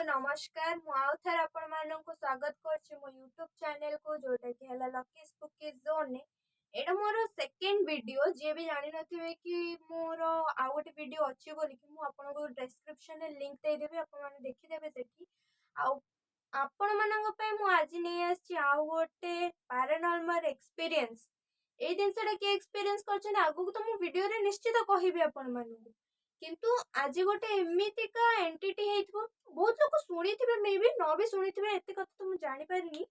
ନମସ୍କାର। ମୁଁ ଆଉ ଥରେ ଆପଣମାନଙ୍କୁ ସ୍ୱାଗତ କରୁଛି ମୋ ୟୁଟ୍ୟୁବ୍ ଚ୍ୟାନେଲକୁ, ଯୋଉଟାକି ହେଲା ଲକି ସ୍ପୁକି ଜୋନ୍। ଏଇଟା ମୋର ସେକେଣ୍ଡ ଭିଡ଼ିଓ। ଯିଏ ବି ଜାଣିନଥିବେ କି ମୋର ଆଉ ଗୋଟେ ଭିଡ଼ିଓ ଅଛି ବୋଲିକି, ମୁଁ ଆପଣଙ୍କୁ ଡେସ୍କ୍ରିପସନରେ ଲିଙ୍କ୍ ଦେଇଦେବି, ଆପଣମାନେ ଦେଖିଦେବେ ସେଠି। ଆଉ ଆପଣମାନଙ୍କ ପାଇଁ ମୁଁ ଆଜି ନେଇ ଆସିଛି ଆଉ ଗୋଟେ ପାରାନର୍ମାଲ ଏକ୍ସପିରିଏନ୍ସ। ଏଇ ଜିନିଷଟା କିଏ ଏକ୍ସପିରିଏନ୍ସ କରିଛନ୍ତି, ଆଗକୁ ତ ମୁଁ ଭିଡ଼ିଓରେ ନିଶ୍ଚିତ କହିବି ଆପଣମାନଙ୍କୁ। କିନ୍ତୁ ଆଜି ଗୋଟେ ଏମିତିକା ଏଣ୍ଟିଟି ହେଇଥିବ, ବହୁତ ଲୋକ ଶୁଣିଥିବେ, ମେ ବି ନ ବି ଶୁଣିଥିବେ, ଏତେ କଥା ତ ମୁଁ ଜାଣିପାରିନି,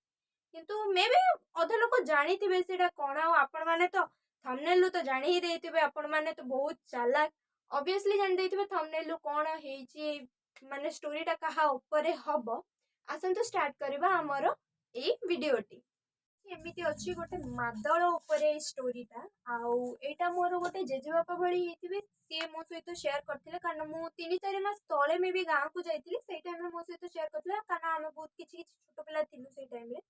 କିନ୍ତୁ ମେ ବି ଅଧା ଲୋକ ଜାଣିଥିବେ ସେଇଟା କ'ଣ। ଆଉ ଆପଣମାନେ ତ ଥମ୍ବନେଲରୁ ତ ଜାଣି ହିଁ ଦେଇଥିବେ। ଆପଣମାନେ ତ ବହୁତ ଚାଲାକ, ଅବଭିୟସଲି ଜାଣି ଦେଇଥିବେ ଥମ୍ବନେଲରୁ କ'ଣ ହେଇଛି, ମାନେ ଷ୍ଟୋରିଟା କାହା ଉପରେ ହବ। ଆସନ୍ତୁ ଷ୍ଟାର୍ଟ କରିବା ଆମର ଏଇ ଭିଡ଼ିଓଟି। ଏମିତି ଅଛି ଗୋଟେ ମାଦଳ ଉପରେ ଏଇ ଷ୍ଟୋରିଟା। ଆଉ ଏଇଟା ମୋର ଗୋଟେ ଜେଜେବାପା ଭଳି ହେଇଥିବେ, ସିଏ ମୋ ସହିତ ସେୟାର କରିଥିଲେ, କାରଣ ମୁଁ 3-4 ମାସ ତଳେ ମେ ବି ଗାଁକୁ ଯାଇଥିଲି। ସେଇ ଟାଇମ୍ରେ ମୋ ସହିତ ସେୟାର କରିଥିଲେ, କାରଣ ଆମେ ବହୁତ କିଛି କିଛି ଛୋଟ ପିଲା ଥିଲୁ ସେଇ ଟାଇମ୍ରେ।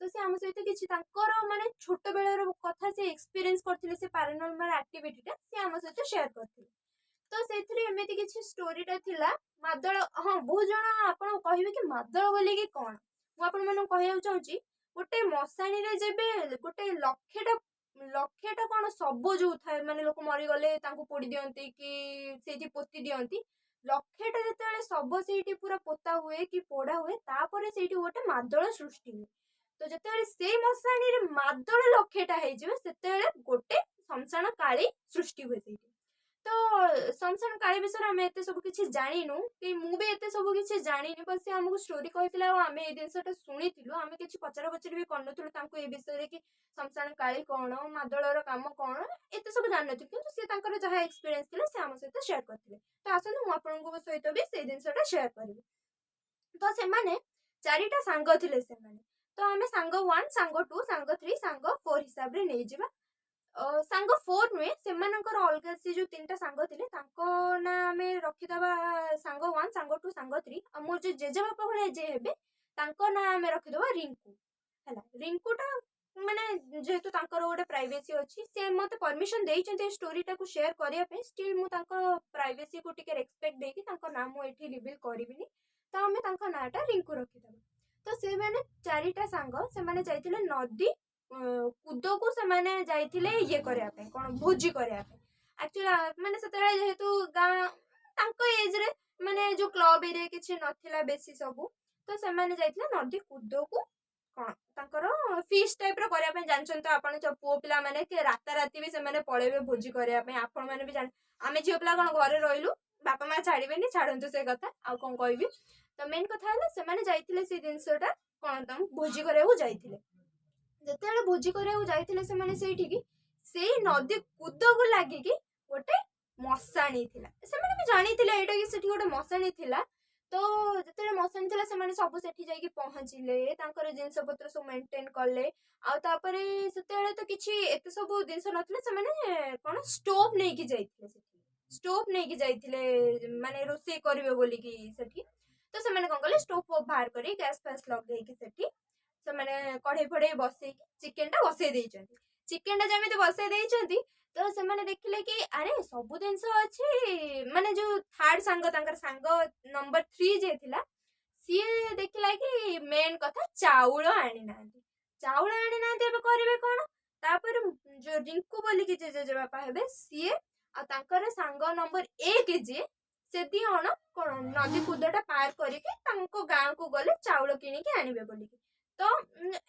ତ ସେ ଆମ ସହିତ କିଛି ତାଙ୍କର ମାନେ ଛୋଟ ବେଳର କଥା, ସେ ଏକ୍ସପିରିଏନ୍ସ କରିଥିଲେ ସେ ପାରାନର୍ମାଲ ଆକ୍ଟିଭିଟିଟା, ସେ ଆମ ସହିତ ସେୟାର କରିଥିଲେ। ତ ସେଇଥିରେ ଏମିତି କିଛି ଷ୍ଟୋରିଟା ଥିଲା ମାଦଳ। ହଁ, ବହୁତ ଜଣ ଆପଣ କହିବେ କି ମାଦଳ ବୋଲିକି କ'ଣ। ମୁଁ ଆପଣମାନଙ୍କୁ କହିବାକୁ ଚାହୁଁଛି, ଗୋଟେ ମଶାଣିରେ ଯେବେ ଗୋଟେ ଲକ୍ଷେଟା ଲକ୍ଷେଟା କ'ଣ ଶବ ଯୋଉ ଥାଏ, ମାନେ ଲୋକ ମରିଗଲେ ତାଙ୍କୁ ପୋଡ଼ି ଦିଅନ୍ତି କି ସେଇଠି ପୋତି ଦିଅନ୍ତି, ଲକ୍ଷେଟା ଯେତେବେଳେ ଶବ ସେଇଠି ପୁରା ପୋତା ହୁଏ କି ପୋଡ଼ା ହୁଏ, ତାପରେ ସେଇଠି ଗୋଟେ ମାଦଳ ସୃଷ୍ଟି ହୁଏ। ତ ଯେତେବେଳେ ସେଇ ମଶାଣିରେ ମାଦଳ ଲକ୍ଷେଟା ହେଇଯିବେ, ସେତେବେଳେ ଗୋଟେ ଶ୍ମଶାନ କାଳୀ ସୃଷ୍ଟି ହୁଏ ସେଇଠି। ତ ଶ୍ମଶାନ କାଳୀ ବିଷୟରେ ଆମେ ଏତେ ସବୁ କିଛି ଜାଣିନୁ କି ମୁଁ ବି ଏତେ ସବୁ କିଛି ଜାଣିନି। ବସ୍ ସେ ଆମକୁ ଷ୍ଟୋରି କହିଥିଲା ଆଉ ଆମେ ଏଇ ଜିନିଷଟା ଶୁଣିଥିଲୁ। ଆମେ କିଛି ପଚରା ପଚରି ବି କରିନଥିଲୁ ତାଙ୍କୁ ଏ ବିଷୟରେ କି ଶ୍ମଶାନ କାଳୀ କ'ଣ, ମାଦଳର କାମ କ'ଣ, ଏତେ ସବୁ ଜାଣିନଥିଲୁ। କିନ୍ତୁ ସେ ତାଙ୍କର ଯାହା ଏକ୍ସପିରିଏନ୍ସ ଥିଲା, ସେ ଆମ ସହିତ ସେୟାର କରିଥିଲେ। ତ ଆସନ୍ତୁ, ମୁଁ ଆପଣଙ୍କ ସହିତ ବି ସେଇ ଜିନିଷଟା ସେୟାର କରିବି। ତ ସେମାନେ ଚାରିଟା ସାଙ୍ଗ ଥିଲେ ସେମାନେ। ତ ଆମେ ସାଙ୍ଗ 1, ସାଙ୍ଗ 2, ସାଙ୍ଗ 3, ସାଙ୍ଗ 4 ହିସାବରେ ନେଇଯିବା। ସାଙ୍ଗ 4 ନୁହେଁ, ସେମାନଙ୍କର ଅଲଗା ସେ ଯୋଉ ତିନିଟା ସାଙ୍ଗ ଥିଲେ, ତାଙ୍କ ନାଁ ଆମେ ରଖିଦବା ସାଙ୍ଗ 1, ସାଙ୍ଗ 2, ସାଙ୍ଗ 3। ଆଉ ମୋର ଯୋଉ ଜେଜେବାପା ଭଳିଆ ଯିଏ ହେବେ, ତାଙ୍କ ନାଁ ଆମେ ରଖିଦବା ରିଙ୍କୁ। ହେଲା, ରିଙ୍କୁଟା ମାନେ ଯେହେତୁ ତାଙ୍କର ଗୋଟେ ପ୍ରାଇଭେସି ଅଛି, ସେ ମତେ ପରମିସନ ଦେଇଛନ୍ତି ଏ ଷ୍ଟୋରିଟାକୁ ସେୟାର କରିବା ପାଇଁ, ଷ୍ଟିଲ୍ ମୁଁ ତାଙ୍କ ପ୍ରାଇଭେସିକୁ ଟିକେ ରେସ୍ପେକ୍ଟ ଦେଇକି ତାଙ୍କ ନାଁ ମୁଁ ଏଠି ରିଭିଲ୍ କରିବିନି। ତ ଆମେ ତାଙ୍କ ନାଁଟା ରିଙ୍କୁ ରଖିଦବା। ତ ସେମାନେ ଚାରିଟା ସାଙ୍ଗ, ସେମାନେ ଯାଇଥିଲେ ନଦୀ କୁଦକୁ। ସେମାନେ ଯାଇଥିଲେ ଇଏ କରିବା ପାଇଁ, କ'ଣ, ଭୋଜି କରିବା ପାଇଁ। ଆକ୍ଚୁଆଲି ମାନେ ସେତେବେଳେ ଯେହେତୁ ଗାଁ, ତାଙ୍କ ଏଜରେ ମାନେ ଯୋଉ କ୍ଲବ ଏରିଆ କିଛି ନଥିଲା ବେଶୀ ସବୁ, ତ ସେମାନେ ଯାଇଥିଲେ ନଦୀ କୁଦକୁ, କ'ଣ ତାଙ୍କର ଫିଷ୍ଟ ଟାଇପର କରିବା ପାଇଁ। ଜାଣିଛନ୍ତି ତ ଆପଣ, ଯୋଉ ପୁଅ ପିଲାମାନେ କି ରାତାରାତି ବି ସେମାନେ ପଳେଇବେ ଭୋଜି କରିବା ପାଇଁ। ଆପଣମାନେ ବି ଜାଣି, ଆମେ ଝିଅ ପିଲା କ'ଣ ଘରେ ରହିଲୁ, ବାପା ମା ଛାଡ଼ିବେନି। ଛାଡ଼ନ୍ତୁ ସେ କଥା, ଆଉ କ'ଣ କହିବି। ତ ମେନ୍ କଥା ହେଲା, ସେମାନେ ଯାଇଥିଲେ ସେଇ ଜିନିଷଟା କ'ଣ, ତାଙ୍କୁ ଭୋଜି କରିବାକୁ ଯାଇଥିଲେ। ଯେତେବେଳେ ଭୋଜି କରିବାକୁ ଯାଇଥିଲେ ସେମାନେ ସେଇଠିକି, ସେଇ ନଦୀ କୁଦକୁ ଲାଗିକି ଗୋଟେ ମଶାଣି ଥିଲା। ସେମାନେ ବି ଜାଣିଥିଲେ ଏଇଟା କି ସେଠି ଗୋଟେ ମଶାଣି ଥିଲା। ତ ଯେତେବେଳେ ମଶାଣି ଥିଲା, ସେମାନେ ସବୁ ସେଠି ଯାଇକି ପହଞ୍ଚିଲେ, ତାଙ୍କର ଜିନିଷ ପତ୍ର ସବୁ ମେଣ୍ଟେନ କଲେ। ଆଉ ତାପରେ ସେତେବେଳେ ତ କିଛି ଏତେ ସବୁ ଜିନିଷ ନଥିଲା, ସେମାନେ କ'ଣ ଷ୍ଟୋଭ୍ ନେଇକି ଯାଇଥିଲେ ସେଠି। ଷ୍ଟୋଭ୍ ନେଇକି ଯାଇଥିଲେ ମାନେ ରୋଷେଇ କରିବେ ବୋଲିକି ସେଠି। ତ ସେମାନେ କ'ଣ କଲେ, ଷ୍ଟୋଭ୍ ଫୋଭ୍ ବାହାର କରି, ଗ୍ୟାସ୍ ଫ୍ୟାସ୍ ଲଗେଇକି, ସେଠି ସେମାନେ କଢ଼େଇ ଫଢ଼େଇ ବସେଇକି ଚିକେନଟା ବସେଇ ଦେଇଛନ୍ତି। ଚିକେନଟା ଯେମିତି ବସେଇ ଦେଇଛନ୍ତି, ତ ସେମାନେ ଦେଖିଲେ କି ଆରେ, ସବୁ ଜିନିଷ ଅଛି। ମାନେ ଯୋଉ ଥାର୍ଡ ସାଙ୍ଗ, ତାଙ୍କର ସାଙ୍ଗ ନମ୍ବର 3 ଯିଏ ଥିଲା, ସିଏ ଦେଖିଲା କି ମେନ୍ କଥା ଚାଉଳ ଆଣିନାହାନ୍ତି। ଚାଉଳ ଆଣିନାହାନ୍ତି, ଏବେ କରିବେ କ'ଣ? ତାପରେ ଯୋଉ ରିଙ୍କୁ ବୋଲିକି ଯେ ଜେଜେବାପା ହେବେ, ସିଏ ଆଉ ତାଙ୍କର ସାଙ୍ଗ ନମ୍ବର 1 ଯିଏ, ସେ ଦି ଜଣ କ'ଣ ନଦୀ କୁଦଟା ପାର କରିକି ତାଙ୍କ ଗାଁକୁ ଗଲେ ଚାଉଳ କିଣିକି ଆଣିବେ ବୋଲିକି। ତ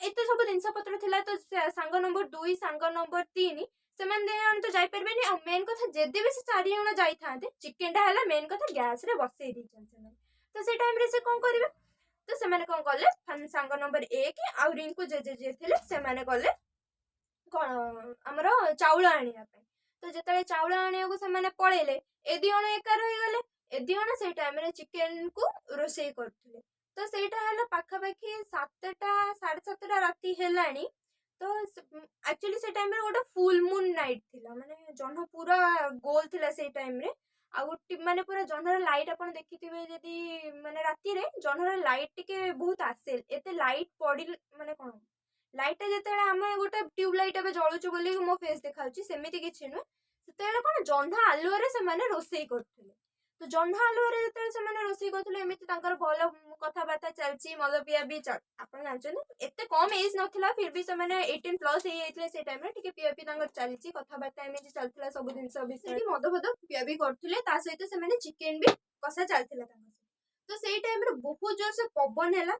ଏତେ ସବୁ ଜିନିଷ ପତ୍ର ଥିଲା, ତ ସାଙ୍ଗ ନମ୍ବର 2, ସାଙ୍ଗ ନମ୍ବର 3, ସେମାନେ ଦି ଜଣ ତ ଯାଇପାରିବେନି। ଆଉ ମେନ୍ କଥା, ଯଦି ବି ସେ ଚାରି ଜଣ ଯାଇଥାନ୍ତେ, ଚିକେନଟା ହେଲା ମେନ୍ କଥା ଗ୍ୟାସରେ ବସେଇ ଦେଇଛନ୍ତି ସେମାନେ। ତ ସେଇ ଟାଇମରେ ସେ କ'ଣ କରିବେ? ତ ସେମାନେ କ'ଣ କଲେ, ସାଙ୍ଗ ନମ୍ବର 1 ଆଉ ରିଙ୍କୁ ଜେଜେ ଯିଏ ଥିଲେ, ସେମାନେ ଗଲେ କ'ଣ ଆମର ଚାଉଳ ଆଣିବା ପାଇଁ। ତ ଯେତେବେଳେ ଚାଉଳ ଆଣିବାକୁ ସେମାନେ ପଳେଇଲେ, ଏ ଦି ଜଣ ଏକା ରହିଗଲେ। ଏ ଦି ଜଣ ସେଇ ଟାଇମରେ ଚିକେନକୁ ରୋଷେଇ କରୁଥିଲେ। ତ ସେଇଟା ହେଲା ପାଖାପାଖି 7ଟା 7:30 ରାତି ହେଲାଣି। ତ ଆକ୍ଚୁଆଲି ସେ ଟାଇମରେ ଗୋଟେ ଫୁଲ ମୁନ୍ ନାଇଟ୍ ଥିଲା, ମାନେ ଜହ୍ନ ପୁରା ଗୋଲ ଥିଲା ସେଇ ଟାଇମରେ। ଆଉ ମାନେ ପୁରା ଜହ୍ନର ଲାଇଟ୍ ଆପଣ ଦେଖିଥିବେ ଯଦି, ମାନେ ରାତିରେ ଜହ୍ନର ଲାଇଟ୍ ଟିକେ ବହୁତ ଆସେ, ଏତେ ଲାଇଟ୍ ପଡ଼ିଲେ ମାନେ କ'ଣ ଲାଇଟ୍ଟା ଯେତେବେଳେ ଆମେ ଗୋଟେ ଟ୍ୟୁବ୍ ଲାଇଟ୍ ଏବେ ଜଳୁଛୁ ବୋଲି ମୋ ଫେସ୍ ଦେଖାଯାଉଛି, ସେମିତି କିଛି ନୁହେଁ। ସେତେବେଳେ କ'ଣ ଜହ୍ନ ଆଲୁଅରେ ସେମାନେ ରୋଷେଇ କରୁଥିଲେ। ତ ଜହ୍ନ ଆଲୁଅରେ ଯେତେବେଳେ ସେମାନେ ରୋଷେଇ କରୁଥିଲେ, ଏମିତି ତାଙ୍କର ଭଲ କଥାବାର୍ତ୍ତା ଚାଲିଛି, ମଦ ପିଆ ବି। ଆପଣ ଜାଣିଛନ୍ତି, ଏତେ କମ ଏଜ୍ ନଥିଲା, ଫିର ବି ସେମାନେ 18+ ହେଇଯାଇଥିଲେ ସେଇ ଟାଇମରେ। ଟିକେ ପିଆ ପିଇ ତାଙ୍କର ଚାଲିଛି, କଥାବାର୍ତ୍ତା ଏମିତି ଚାଲିଥିଲା ସବୁ ଜିନିଷ ବିଷୟରେ, ମଦ ଫଦ ପିଆ ବି କରୁଥିଲେ। ତା ସହିତ ସେମାନେ ଚିକେନ ବି କଷା ଚାଲିଥିଲା ତାଙ୍କ ସହିତ। ତ ସେଇ ଟାଇମରେ ବହୁତ ଜୋରସେ ପବନ ହେଲା,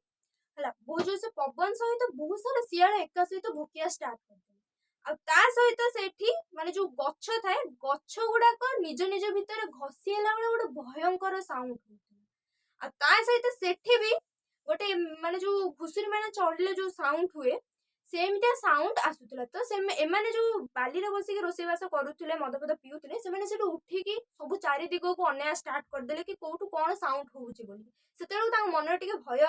ହେଲା ବହୁତ ଜୋରସେ ପବନ ସହିତ ବହୁତ ସାରା ଶିଆଳ ଏକା ସହିତ ଭୋକିବା ଷ୍ଟାର୍ଟ କରିଦେଲେ। ଆଉ ତା ସହିତ ସେଠି ମାନେ ଯୋଉ ଗଛ ଥାଏ, ଗଛ ଗୁଡାକ ନିଜ ନିଜ ଭିତରେ ଘଷି ହେଲା ବେଳେ ଗୋଟେ ଭୟଙ୍କର ସାଉଣ୍ଡ ହଉଥିଲା। ଆଉ ତା ସହିତ ସେଠି ବି ଗୋଟେ ମାନେ ଯୋଉ ଘୁଷୁରୀ ମାନେ ଚଢିଲେ ଯୋଉ ସାଉଣ୍ଡ ହୁଏ, ସେମିତିଆ ସାଉଣ୍ଡ ଆସୁଥିଲା। ତ ସେ ଏମାନେ ଯୋଉ ବାଲିରେ ବସିକି ରୋଷେଇବାସ କରୁଥିଲେ, ମଦ ଫଦ ପିଉଥିଲେ, ସେମାନେ ସେଠୁ ଉଠିକି ସବୁ ଚାରି ଦିଗକୁ ଅନେଇବା ଷ୍ଟାର୍ଟ କରିଦେଲେ କି କୋଉଠୁ କଣ ସାଉଣ୍ଡ ହଉଛି ବୋଲି। ସେତେବେଳକୁ ତାଙ୍କ ମନରେ ଟିକେ ଭୟ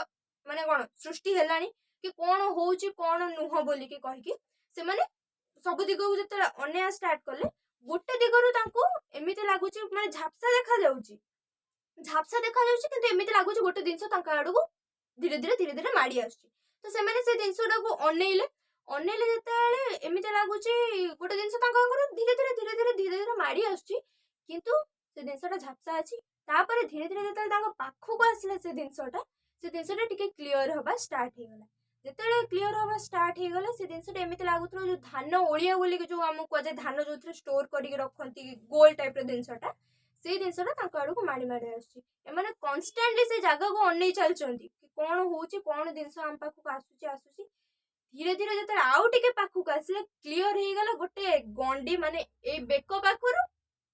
ମାନେ କଣ ସୃଷ୍ଟି ହେଲାଣି କି କଣ ହଉଛି କଣ ନୁହଁ ବୋଲିକି କହିକି ସେମାନେ ସବୁ ଦିଗକୁ ଯେତେବେଳେ ଅନେଇବା ଷ୍ଟାର୍ଟ କଲେ, ଗୋଟେ ଦିଗରୁ ତାଙ୍କୁ ଏମିତି ଲାଗୁଛି ମାନେ ଝାପ୍ସା ଦେଖାଯାଉଛି, ଝାପ୍ସା ଦେଖାଯାଉଛି, କିନ୍ତୁ ଏମିତି ଲାଗୁଛି ଗୋଟେ ଜିନିଷ ତାଙ୍କ ଆଡକୁ ଧୀରେ ଧୀରେ ଧୀରେ ଧୀରେ ମାଡି ଆସୁଛି। ତ ସେମାନେ ସେ ଜିନିଷଟାକୁ ଅନେଇଲେ। ଅନେଇଲେ ଯେତେବେଳେ ଏମିତି ଲାଗୁଛି ଗୋଟେ ଜିନିଷ ତାଙ୍କ ଆଗରୁ ଧୀରେ ଧୀରେ ଧୀରେ ଧୀରେ ଧୀରେ ଧୀରେ ମାଡି ଆସୁଛି, କିନ୍ତୁ ସେ ଜିନିଷଟା ଝାପ୍ସା ଅଛି। ତାପରେ ଧୀରେ ଧୀରେ ଯେତେବେଳେ ତାଙ୍କ ପାଖକୁ ଆସିଲା ସେ ଜିନିଷଟା, ସେ ଜିନିଷଟା ଟିକେ କ୍ଲିଅର ହବା ଷ୍ଟାର୍ଟ ହେଇଗଲା। ଯେତେବେଳେ କ୍ଲିଅର ହବା ଷ୍ଟାର୍ଟ ହେଇଗଲା, ସେ ଜିନିଷଟା ଏମିତି ଲାଗୁଥିଲା ଯୋଉ ଧାନ ଓଳିଆ ବୋଲିକି ଯୋଉ ଆମକୁ କୁହାଯାଏ, ଧାନ ଯୋଉଥିରେ ଷ୍ଟୋର କରିକି ରଖନ୍ତି, ଗୋଲ ଟାଇପର ଜିନିଷଟା, ସେଇ ଜିନିଷଟା ତାଙ୍କ ଆଡକୁ ମାଡି ମାଡି ଆସୁଛି। ଏମାନେ କନଷ୍ଟାଣ୍ଟଲି ସେ ଜାଗାକୁ ଅନେଇ ଚାଲିଛନ୍ତି କି କଣ ହଉଛି, କଣ ଜିନିଷ ଆମ ପାଖକୁ ଆସୁଛି ଆସୁଛି। ଧୀରେ ଧୀରେ ଯେତେବେଳେ ଆଉ ଟିକେ ପାଖକୁ ଆସିଲେ, କ୍ଲିଅର ହେଇଗଲା ଗୋଟେ ଗଣ୍ଡି, ମାନେ ଏଇ ବେକ ପାଖରୁ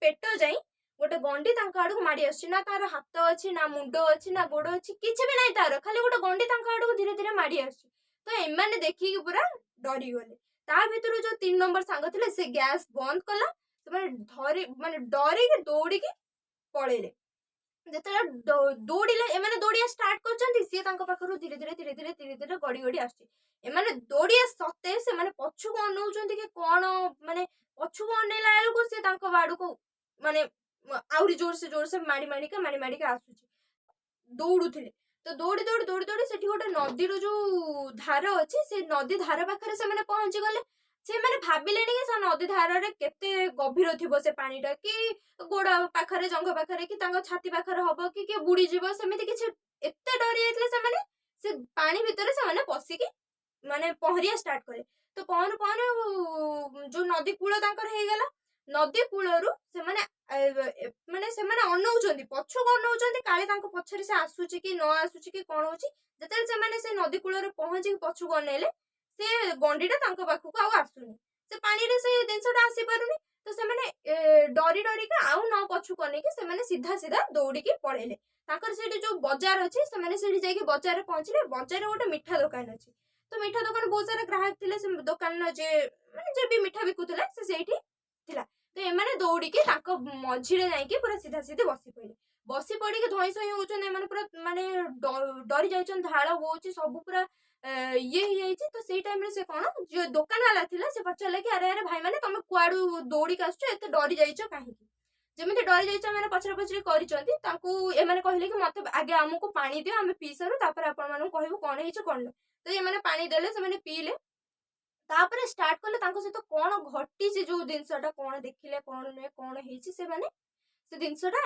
ପେଟ ଯାଇ ଗୋଟେ ଗଣ୍ଡି ତାଙ୍କ ଆଡକୁ ମାଡି ଆସୁଛି। ନା ତାର ହାତ ଅଛି, ନା ମୁଣ୍ଡ ଅଛି, ନା ଗୋଡ ଅଛି, କିଛି ବି ନାହିଁ ତାର, ଖାଲି ଗୋଟେ ଗଣ୍ଡି ତାଙ୍କ ଆଡକୁ ଧୀରେ ଧୀରେ ମାଡି ଆସୁଛି। ତ ଏମାନେ ଦେଖିକି ପୁରା ଡରିଗଲେ। ତା ଭିତରୁ ଯୋଉ 3 ନମ୍ବର ସାଙ୍ଗ ଥିଲେ, ସେ ଗ୍ୟାସ୍ ବନ୍ଦ କଲା। ସେମାନେ ଧରି ମାନେ ଡରିକି ଦୌଡିକି ପଳେଇଲେ। ଯେତେବେଳେ ଦୌଡିଲେ, ଏମାନେ ଦୌଡିବା ଷ୍ଟାର୍ଟ କରିଛନ୍ତି, ସିଏ ତାଙ୍କ ପାଖରୁ ଧୀରେ ଧୀରେ ଧୀରେ ଧୀରେ ଧୀରେ ଧୀରେ ଗଡି ଗଡି ଆସୁଛି। ଏମାନେ ଦୌଡିବା ସତେ ସେମାନେ ପଛକୁ ଅନଉଛନ୍ତି କି କଣ, ମାନେ ପଛକୁ ଅନେଇଲା ବେଳକୁ ସିଏ ତାଙ୍କ ଆଡକୁ ମାନେ ଆହୁରି ଜୋରସେ ଜୋରସେ ମାଡି ମାଡିକା ମାଡି ମାଡିକା ଆସୁଛି। ଦୌଡୁଥିଲେ ତ ଦୌଡି ଦୌଡି ଦୌଡି ଦୌଡି ସେଠି ଗୋଟେ ନଦୀର ଯୋଉ ଧାର ଅଛି, ସେ ନଦୀ ଧାର ପାଖରେ ସେମାନେ ପହଞ୍ଚି ଗଲେ। ସେମାନେ ଭାବିଲେଣି କି ସେ ନଦୀ ଧାରରେ କେତେ ଗଭୀର ଥିବ ସେ ପାଣିଟା, କି ଗୋଡ ପାଖରେ, ଜଙ୍ଘ ପାଖରେ କି ତାଙ୍କ ଛାତି ପାଖରେ ହବ କି କିଏ ବୁଡିଯିବ, ସେମିତି କିଛି। ଏତେ ଡରି ଯାଇଥିଲେ ସେମାନେ, ସେ ପାଣି ଭିତରେ ସେମାନେ ପଶିକି ମାନେ ପହଁରିବା ଷ୍ଟାର୍ଟ କଲେ। ତ ପହଁରୁ ପହଁରୁ ଯୋଉ ନଦୀ କୂଳ ତାଙ୍କର ହେଇଗଲା, ନଦୀ କୂଳରୁ ସେମାନେ ମାନେ ସେମାନେ ଅନଉଛନ୍ତି, ପଛକୁ ଅନଉଛନ୍ତି, କାଳେ ତାଙ୍କ ପଛରେ ସେ ଆସୁଛି କି ନ ଆସୁଛି କି କଣ ହଉଛି। ଯେତେବେଳେ ସେମାନେ ସେ ନଦୀ କୂଳରେ ପହଞ୍ଚିକି ପଛକୁ ଅନେଇଲେ, ସେ ଗଣ୍ଡିଟା ତାଙ୍କ ପାଖକୁ ଆଉ ଆସୁନି, ସେ ପାଣିରେ ସେ ଜିନିଷଟା ଆସିପାରୁନି। ତ ସେମାନେ ଡରି ଡରିକି ଆଉ ନ ପଛକୁ ଅନେଇକି ସେମାନେ ସିଧା ସିଧା ଦୌଡିକି ପଳେଇଲେ। ତାଙ୍କର ସେଇଠି ଯୋଉ ବଜାର ଅଛି, ସେମାନେ ସେଇଠି ଯାଇକି ବଜାରରେ ପହଞ୍ଚିଲେ। ବଜାରରେ ଗୋଟେ ମିଠା ଦୋକାନ ଅଛି। ତ ମିଠା ଦୋକାନ ବହୁତ ସାରା ଗ୍ରାହକ ଥିଲେ। ସେ ଦୋକାନର ଯେ ମାନେ ଯେ ବି ମିଠା ବିକୁଥିଲା, ସେ ସେଇଠି ଥିଲା। ତ ଏମାନେ ଦୌଡିକି ତାଙ୍କ ମଝିରେ ଯାଇକି ପୁରା ସିଧା ସିଧି ବସି ପଡିଲେ। ବସି ପଡିକି ଧଇଁ ସଇଁ ହଉଛନ୍ତି ଏମାନେ, ପୁରା ମାନେ ଡରି ଯାଇଛନ୍ତି, ଝାଳ ବୋହୁଛି ସବୁ, ପୁରା ଇଏ ହେଇଯାଇଛି। ତ ସେଇ ଟାଇମରେ ସେ କଣ ଯୋଉ ଦୋକାନ ବାଲା ଥିଲା, ସେ ପଚାରିଲେ କି ଆରେ ଆରେ ଭାଇ ମାନେ, ତମେ କୁଆଡୁ ଦୌଡିକି ଆସୁଛ, ଏତେ ଡରି ଯାଇଛ କାହିଁକି? ଯେମିତି ଡରି ଯାଇଛ ମାନେ ପଚରା ପଚରି କରିଛନ୍ତି ତାଙ୍କୁ। ଏମାନେ କହିଲେ କି ମତେ ଆଗେ ଆମକୁ ପାଣି ଦିଅ, ଆମେ ପିଇ ସାରୁ, ତାପରେ ଆପଣ ମାନଙ୍କୁ କହିବୁ କଣ ହେଇଛି କଣ ନାହିଁ। ତ ଏମାନେ ପାଣି ଦେଲେ, ସେମାନେ ପିଇଲେ। ତାପରେ ଷ୍ଟାର୍ଟ କଲେ ତାଙ୍କ ସହିତ କଣ ଘଟିଛି, ଯୋଉ ଜିନିଷଟା କଣ ଦେଖିଲେ କଣ ନୁହେଁ, କଣ ହେଇଛି, ସେମାନେ ସେ ଜିନିଷଟା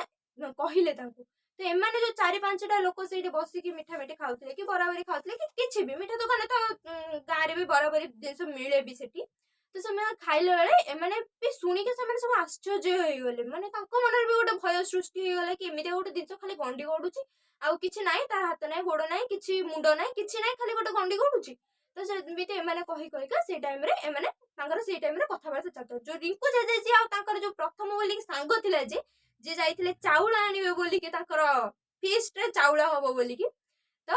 କହିଲେ ତାଙ୍କୁ। ତ ଏମାନେ ଯୋଉ 4 5ଟା ଲୋକ ସେଇଠି ବସିକି ମିଠା ମିଠି ଖାଉଥିଲେ କି ବରାବରି ଖାଉଥିଲେ କି କିଛି ବି, ମିଠା ଦୋକାନ ତ ଗାଁରେ ବି ବରାବରି ଜିନିଷ ମିଳେ ବି ସେଠି। ତ ସେମାନେ ଖାଇଲା ବେଳେ ଏମାନେ ବି ଶୁଣିକି ସେମାନେ ସବୁ ଆଶ୍ଚର୍ଯ୍ୟ ହେଇଗଲେ। ମାନେ ତାଙ୍କ ମନରେ ବି ଗୋଟେ ଭୟ ସୃଷ୍ଟି ହେଇଗଲା କି ଏମିତିଆ ଗୋଟେ ଜିନିଷ ଖାଲି ଗଣ୍ଡି ଗଡୁଛି ଆଉ କିଛି ନାହିଁ, ତାର ହାତ ନାହିଁ, ଗୋଡ ନାହିଁ, କିଛି ମୁଣ୍ଡ ନାହିଁ, କିଛି ନାହିଁ, ଖାଲି ଗୋଟେ ଗଣ୍ଡି ଗଡୁଛି। ତ ସେମିତି ଏମାନେ କହି କହିକା ସେଇ ଟାଇମରେ ଏମାନେ ତାଙ୍କର ସେଇ ଟାଇମରେ କଥାବାର୍ତ୍ତା ଚାଲିଥିଲା। ଯୋଉ ରିଙ୍କୁ ଜେଜେ ଆଉ ତାଙ୍କର ଯୋଉ ପ୍ରଥମ ବୋଲିକି ସାଙ୍ଗ ଥିଲା, ଯେ ଯିଏ ଯାଇଥିଲେ ଚାଉଳ ଆଣିବେ ବୋଲିକି, ତାଙ୍କର ଫିଷ୍ଟରେ ଚାଉଳ ହବ ବୋଲିକି, ତ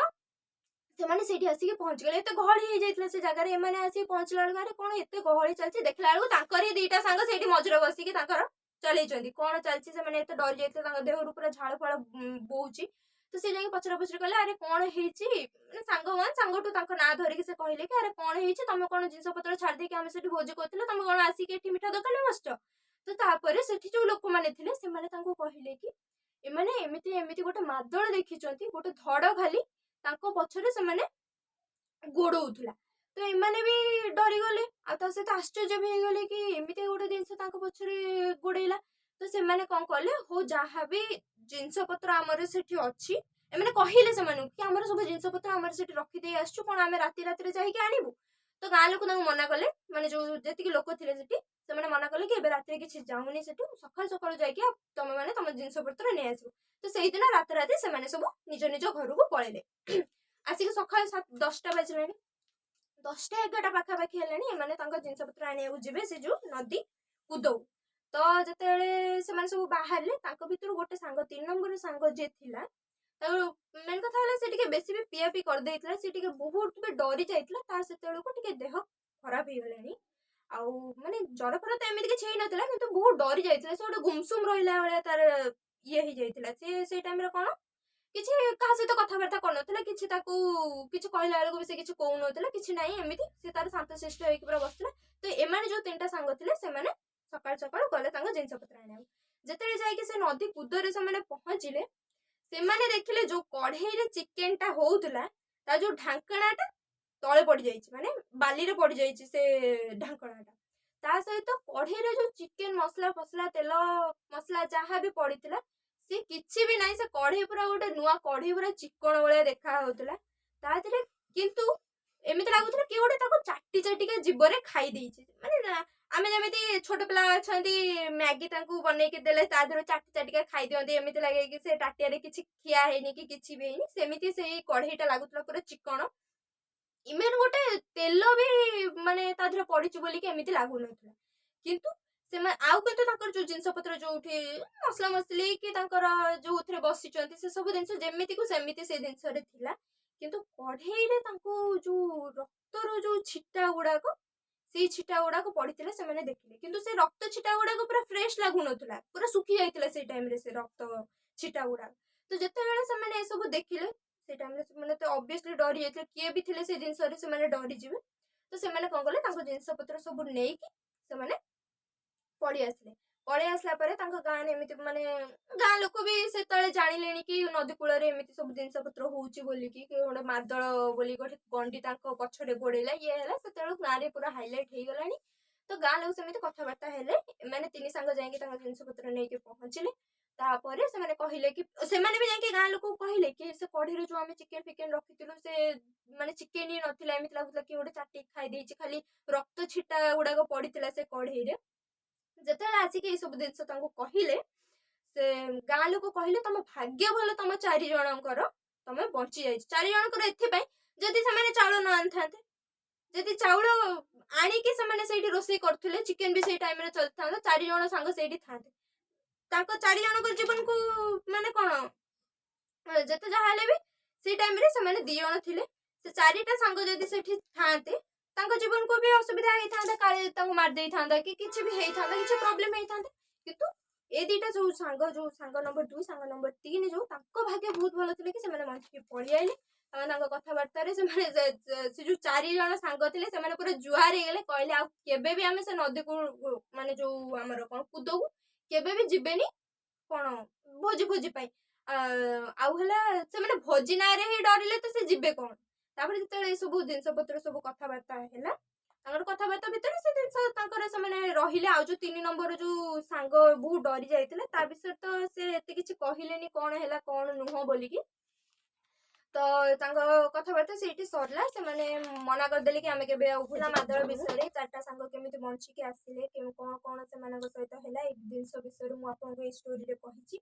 ସେମାନେ ସେଇଠି ଆସିକି ପହଞ୍ଚିଗଲେ। ଏତେ ଗହଳି ହେଇଯାଇଥିଲା ସେ ଜାଗାରେ। ଏମାନେ ଆସିକି ପହଞ୍ଚିଲା ବେଳକୁ, ଆରେ କଣ ଏତେ ଗହଳି ଚାଲିଛି? ଦେଖିଲା ବେଳକୁ ତାଙ୍କର ହିଁ ଦିଟା ସାଙ୍ଗ ସେଇଠି ମଝିରେ ବସିକି ତାଙ୍କର ଚଲେଇଛନ୍ତି, କଣ ଚାଲିଛି। ସେମାନେ ଏତେ ଡରି ଯାଇଥିଲେ, ତାଙ୍କ ଦେହରୁ ପୁରା ଝାଳ ଫାଳ ବୋହୁଛି। ତ ସେ ଯାଇକି ପଚରା ପଚରି କଲେ, ଆରେ କଣ ହେଇଛି? ମାନେ ସାଙ୍ଗ ୱାନ୍, ସାଙ୍ଗ ଟୁ ତାଙ୍କ ନାଁ ଧରିକି ସେ କହିଲେ କି ଆରେ କଣ ହେଇଛି, ତମେ କଣ ଜିନିଷ ପତ୍ର ଛାଡି ଦେଇକି, ଆମେ ସେଠି ଭୋଜି କରୁଥିଲେ, ତମେ କଣ ଆସିକି ଏଠି ମିଠା ଦୋକାନରେ ବସିଛ? ତ ତାପରେ ସେଠି ଯୋଉ ଲୋକମାନେ ଥିଲେ, ସେମାନେ ତାଙ୍କୁ କହିଲେ କି ଏମାନେ ଏମିତି ଏମିତି ଗୋଟେ ମାଦଳ ଦେଖିଛନ୍ତି, ଗୋଟେ ଧଡ଼ ଖାଲି ତାଙ୍କ ପଛରେ ସେମାନେ ଗୋଡଉଥିଲା। ତ ଏମାନେ ବି ଡରିଗଲେ ଆଉ ତା ସହିତ ଆଶ୍ଚର୍ଯ୍ୟ ବି ହେଇଗଲେ କି ଏମିତି ଗୋଟେ ଜିନିଷ ତାଙ୍କ ପଛରେ ଗୋଡେଇଲା। ତ ସେମାନେ କଣ କଲେ, ହଉ ଯାହାବି ଜିନିଷ ପତ୍ର ଆମର ସେଠି ଅଛି, ଏମାନେ କହିଲେ ସେମାନଙ୍କୁ କି ଆମର ସବୁ ଜିନିଷ ପତ୍ର ଆମର ସେଠି ରଖିଦେଇ ଆସିଛୁ, କଣ ଆମେ ରାତି ରାତିରେ ଯାଇକି ଆଣିବୁ? ତ ଗାଁ ଲୋକ ତାଙ୍କୁ ମନା କଲେ, ମାନେ ଯୋଉ ଯେତିକି ଲୋକ ଥିଲେ ସେଠି ସେମାନେ ମନା କଲେ କି ଏବେ ରାତିରେ କିଛି ଯାଉନି ସେଠୁ, ସକାଳୁ ସକାଳୁ ଯାଇକି ତମେ ମାନେ ତମ ଜିନିଷ ପତ୍ର ନେଇ ଆସିବ। ତ ସେଇଦିନ ରାତାରାତି ସେମାନେ ସବୁ ନିଜ ନିଜ ଘରକୁ ପଳେଇଲେ। ଆସିକି ସକାଳ 10ଟା ବାଜିଲାଣି, 10ଟା 11ଟା ପାଖାପାଖି ହେଲାଣି, ଏମାନେ ତାଙ୍କ ଜିନିଷ ପତ୍ର ଆଣିବାକୁ ଯିବେ ସେ ଯୋଉ ନଦୀ କୁଦକୁ। ତ ଯେତେବେଳେ ସେମାନେ ସବୁ ବାହାରିଲେ, ତାଙ୍କ ଭିତରୁ ଗୋଟେ ସାଙ୍ଗ, 3 ନମ୍ବର ସାଙ୍ଗ ଯିଏ ଥିଲା, ତାକୁ ମେନ୍ କଥା ହେଲା ସେ ଟିକେ ବେଶୀ ବି ପିଆ ପିଇ କରିଦେଇଥିଲା, ସେ ଟିକେ ବହୁତ ବି ଡରି ଯାଇଥିଲା, ତାର ସେତେବେଳକୁ ଟିକେ ଦେହ ଖରାପ ହେଇଗଲାଣି। ଆଉ ମାନେ ଜର ଫର ତ ଏମିତି କିଛି ହେଇନଥିଲା, କିନ୍ତୁ ବହୁତ ଡରି ଯାଇଥିଲା ସେ, ଗୋଟେ ଗୁମସୁମ ରହିଲା ଭଳିଆ ତାର ଇଏ ହେଇଯାଇଥିଲା। ସେ ସେଇ ଟାଇମରେ କଣ କିଛି କାହା ସହିତ କଥାବାର୍ତ୍ତା କରୁନଥିଲା, କିଛି ତାକୁ କିଛି କହିଲା ବେଳକୁ ବି ସେ କିଛି କହୁନଥିଲା, କିଛି ନାହିଁ, ଏମିତି ସେ ତାର ଶାନ୍ତଶିଷ୍ଟ ହେଇକି ପୁରା ବସିଥିଲା। ତ ଏମାନେ ଯୋଉ 3ଟା ସାଙ୍ଗ ଥିଲେ ସେମାନେ ସକାଳୁ ସକାଳୁ ଗଲେ ତାଙ୍କ ଜିନିଷ ପତ୍ର ଆଣିବାକୁ। ଯେତେବେଳେ ଯାଇକି ସେ ନଦୀ କୁଦରେ ସେମାନେ ପହଞ୍ଚିଲେ, ସେମାନେ ଦେଖିଲେ ଯୋଉ କଢେଇରେ ଚିକେନ ଟା ହଉଥିଲା ତା ଯୋଉ ଢାଙ୍କଣାଟା ତଳେ ପଡିଯାଇଛି, ମାନେ ବାଲିରେ ପଡିଯାଇଛି ସେ ଢାଙ୍କଣାଟା। ତା ସହିତ କଢେଇରେ ଯୋଉ ଚିକେନ ମସଲା ଫସଲା ତେଲ ମସଲା ଯାହା ବି ପଡିଥିଲା ସେ କିଛି ବି ନାହିଁ, ସେ କଢେଇ ପୁରା ଗୋଟେ ନୂଆ କଢେଇ ପୁରା ଚିକଣ ଭଳିଆ ଦେଖା ହଉଥିଲା ତା ଦେହରେ। କିନ୍ତୁ ଏମିତି ଲାଗୁଥିଲା କିଏ ଗୋଟେ ତାକୁ ଚାଟି ଚାଟିକା ଜିଭରେ ଖାଇ ଦେଇଛି। ମାନେ ଆମେ ଯେମିତି ଛୋଟ ପିଲା ଅଛନ୍ତି ମ୍ୟାଗି ତାଙ୍କୁ ବନେଇକି ଦେଲେ ତା ଦେହରୁ ଚାଟି ଚାଟିକା ଖାଇ ଦିଅନ୍ତି, ଏମିତି ଲାଗେ କି ସେ ତାଟିଆରେ କିଛି ଖିଆ ହେଇନି କି କିଛି ବି ହେଇନି, ସେମିତି ସେଇ କଢେଇଟା ଲାଗୁଥିଲା ପୁରା ଚିକଣ। ଇଭେନ୍ ଗୋଟେ ତେଲ ବି ମାନେ ତା ଦେହରେ ପଡିଛି ବୋଲିକି ଏମିତି ଲାଗୁନଥିଲା। କିନ୍ତୁ ସେମାନେ ଆଉ କିନ୍ତୁ ତାଙ୍କର ଯୋଉ ଜିନିଷ ପତ୍ର ଯୋଉଠି ମସଲା ମସଲି କି ତାଙ୍କର ଯୋଉଥିରେ ବସିଛନ୍ତି ସେ ସବୁ ଜିନିଷ ଯେମିତିକୁ ସେମିତି ସେ ଜିନିଷରେ ଥିଲା। କିନ୍ତୁ କଢେଇରେ ତାଙ୍କୁ ଯୋଉ ରକ୍ତର ଯୋଉ ଛିଟା ଗୁଡାକ, ସେଇ ଛିଟା ଗୁଡାକ ପଡିଥିଲା ସେମାନେ ଦେଖିଲେ। କିନ୍ତୁ ସେ ରକ୍ତ ଛିଟା ଗୁଡାକ ପୁରା ଫ୍ରେଶ ଲାଗୁନଥିଲା, ପୁରା ଶୁଖି ଯାଇଥିଲା ସେଇ ଟାଇମରେ ସେ ରକ୍ତ ଛିଟା ଗୁଡାକ। ତ ଯେତେବେଳେ ସେମାନେ ଏସବୁ ଦେଖିଲେ ସେଇ ଟାଇମରେ ସେମାନେ ତ ଅବଭିୟସଲି ଡରି ଯାଇଥିଲେ, କିଏ ବି ଥିଲେ ସେ ଜିନିଷରେ ସେମାନେ ଡରିଯିବେ। ତ ସେମାନେ କଣ କଲେ, ତାଙ୍କ ଜିନିଷ ପତ୍ର ସବୁ ନେଇକି ସେମାନେ ପଳେଇ ଆସିଲେ। ପଳେଇ ଆସିଲା ପରେ ତାଙ୍କ ଗାଁରେ ଏମିତି ମାନେ ଗାଁ ଲୋକ ବି ସେତେବେଳେ ଜାଣିଲେଣି କି ନଦୀ କୂଳରେ ଏମିତି ସବୁ ଜିନିଷ ପତ୍ର ହଉଛି ବୋଲିକି, କି ଗୋଟେ ମାଦଳ ବୋଲି ଗୋଟେ ଗଣ୍ଡି ତାଙ୍କ ପଛରେ ଗୋଡେଇଲା ଇଏ ହେଲା, ସେତେବେଳକୁ ଗାଁରେ ପୁରା ହାଇଲାଇଟ ହେଇଗଲାଣି। ତ ଗାଁ ଲୋକ ସେମିତି କଥାବାର୍ତ୍ତା ହେଲେ, ଏମାନେ 3 ସାଙ୍ଗ ଯାଇକି ତାଙ୍କ ଜିନିଷ ପତ୍ର ନେଇକି ପହଞ୍ଚିଲେ। ତାପରେ ସେମାନେ କହିଲେ କି ସେମାନେ ବି ଯାଇକି ଗାଁ ଲୋକକୁ କହିଲେ କି ସେ କଢେଇରେ ଯୋଉ ଆମେ ଚିକେନ ଫିକେନ ରଖିଥିଲୁ ସେ ମାନେ ଚିକେନ ହିଁ ନଥିଲା, ଏମିତି ଲାଗୁଥିଲା କି ଗୋଟେ ଚାଟିକି ଖାଇ ଦେଇଛି, ଖାଲି ରକ୍ତ ଛିଟା ଗୁଡାକ ପଡିଥିଲା ସେ କଢେଇରେ। ଯେତେବେଳେ ଆସିକି ଏଇ ସବୁ ଜିନିଷ ତାଙ୍କୁ କହିଲେ, ସେ ଗାଁ ଲୋକ କହିଲେ ତମ ଭାଗ୍ୟ ଭଲ, ତମ 4 ଜଣଙ୍କର ତମେ ବଞ୍ଚି ଯାଇଛ। 4 ଜଣଙ୍କର ଏଥିପାଇଁ, ଯଦି ସେମାନେ ଚାଉଳ ନ ଆଣିଥାନ୍ତେ, ଯଦି ଚାଉଳ ଆଣିକି ସେମାନେ ସେଇଠି ରୋଷେଇ କରୁଥିଲେ, ଚିକେନ ବି ସେଇ ଟାଇମରେ ଚଳିଥାନ୍ତା, 4 ଜଣ ସାଙ୍ଗ ସେଇଠି ଥାନ୍ତେ, ତାଙ୍କ 4 ଜଣଙ୍କର ଜୀବନକୁ ମାନେ କଣ ଯେତେ ଯାହା ହେଲେ ବି ସେଇ ଟାଇମରେ ସେମାନେ 2 ଜଣ ଥିଲେ, ସେ 4ଟା ସାଙ୍ଗ ଯଦି ସେଠି ଥାନ୍ତେ ତାଙ୍କ ଜୀବନକୁ ବି ଅସୁବିଧା ହେଇଥାନ୍ତା, କାଳେ ତାଙ୍କୁ ମାରି ଦେଇଥାନ୍ତା କି କିଛି ବି ହେଇଥାନ୍ତା, କିଛି ପ୍ରୋବ୍ଲେମ ହେଇଥାନ୍ତା। କିନ୍ତୁ ଏ 2ଟା ଯୋଉ ସାଙ୍ଗ, ଯୋଉ ସାଙ୍ଗ ନମ୍ବର 2 ସାଙ୍ଗ ନମ୍ବର 3 ଯୋଉ, ତାଙ୍କ ଭାଗ୍ୟ ବହୁତ ଭଲ ଥିଲା କି ସେମାନେ ବଞ୍ଚିକି ପଳେଇ ଆଇଲେ। ତାଙ୍କ କଥାବାର୍ତ୍ତାରେ ସେମାନେ ସେ ଯୋଉ 4 ଜଣ ସାଙ୍ଗ ଥିଲେ ସେମାନେ ପୁରା ଜୁହାର ହେଇଗଲେ, କହିଲେ ଆଉ କେବେ ବି ଆମେ ସେ ନଦୀକୁ ମାନେ ଯୋଉ ଆମର କଣ କୁଦକୁ କେବେ ବି ଯିବେନି କଣ ଭୋଜି ଭୋଜି ପାଇଁ। ଆଉ ହେଲା ସେମାନେ ଭୋଜି ନାଁରେ ହିଁ ଡରିଲେ ତ ସେ ଯିବେ କଣ। ତାପରେ ଯେତେବେଳେ ଏସବୁ ଜିନିଷ ପତ୍ର ସବୁ କଥାବାର୍ତ୍ତା ହେଲା, ତାଙ୍କର କଥାବାର୍ତ୍ତା ଭିତରେ ସେ ଜିନିଷ ତାଙ୍କର ସେମାନେ ରହିଲେ। ଆଉ ଯୋଉ 3 ନମ୍ବର ଯୋଉ ସାଙ୍ଗ ବହୁତ ଡରି ଯାଇଥିଲେ ତା ବିଷୟରେ ତ ସେ ଏତେ କିଛି କହିଲେନି କଣ ହେଲା କଣ ନୁହଁ ବୋଲିକି। ତ ତାଙ୍କ କଥାବାର୍ତ୍ତା ସେଇଠି ସରିଲା। ସେମାନେ ମନା କରିଦେଲେ କି ଆମେ କେବେ ଆଉ ଭୋଜି ମାଦଳ ବିଷୟରେ, 4ଟା ସାଙ୍ଗ କେମିତି ବଞ୍ଚିକି ଆସିଲେ, କଣ କଣ ସେମାନଙ୍କ ସହିତ ହେଲା, ଏଇ ଜିନିଷ ବିଷୟରେ ମୁଁ ଆପଣଙ୍କୁ ଏଇ ଷ୍ଟୋରିରେ କହିଛି।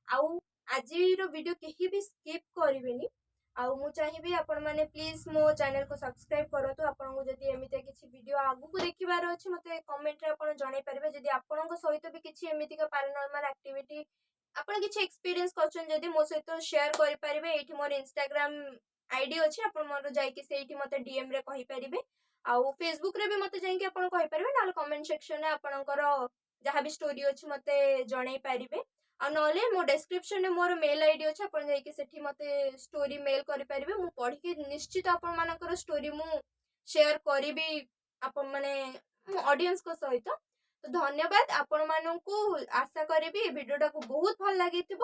ଆଉ ଆଜିର ଭିଡିଓ କେହି ବି ସ୍କିପ୍ କରିବେନି। ଆଉ ମୁଁ ଚାହିଁବି ଆପଣମାନେ ପ୍ଲିଜ୍ ମୋ ଚ୍ୟାନେଲକୁ ସବସ୍କ୍ରାଇବ୍ କରନ୍ତୁ। ଆପଣଙ୍କୁ ଯଦି ଏମିତିଆ କିଛି ଭିଡିଓ ଆଗକୁ ଦେଖିବାର ଅଛି ମୋତେ କମେଣ୍ଟରେ ଆପଣ ଜଣାଇ ପାରିବେ। ଯଦି ଆପଣଙ୍କ ସହିତ ବି କିଛି ଏମିତିକା ପାରାନର୍ମାଲ ଆକ୍ଟିଭିଟି ଆପଣ କିଛି ଏକ୍ସପିରିଏନ୍ସ କରିଛନ୍ତି ଯଦି ମୋ ସହିତ ସେୟାର କରିପାରିବେ। ଏଇଠି ମୋର ଇନଷ୍ଟାଗ୍ରାମ ଆଇଡି ଅଛି, ଆପଣ ମୋର ଯାଇକି ସେଇଠି ମୋତେ ଡିଏମ୍ରେ କହିପାରିବେ। ଆଉ ଫେସବୁକରେ ବି ମୋତେ ଯାଇକି ଆପଣ କହିପାରିବେ, ନହେଲେ କମେଣ୍ଟ ସେକ୍ସନରେ ଆପଣଙ୍କର ଯାହା ବି ଷ୍ଟୋରି ଅଛି ମୋତେ ଜଣାଇ ପାରିବେ। ଆଉ ନହେଲେ ମୋ ଡେସ୍କ୍ରିପସନରେ ମୋର ମେଲ୍ ଆଇଡି ଅଛି, ଆପଣ ଯାଇକି ସେଠି ମୋତେ ଷ୍ଟୋରି ମେଲ୍ କରିପାରିବେ। ମୁଁ ପଢ଼ିକି ନିଶ୍ଚିତ ଆପଣମାନଙ୍କର ଷ୍ଟୋରି ମୁଁ ସେୟାର କରିବି ଆପଣ ମାନେ ମୋ ଅଡ଼ିଏନ୍ସଙ୍କ ସହିତ। ତ ଧନ୍ୟବାଦ ଆପଣମାନଙ୍କୁ, ଆଶା କରିବି ଏ ଭିଡ଼ିଓଟାକୁ ବହୁତ ଭଲ ଲାଗିଥିବ।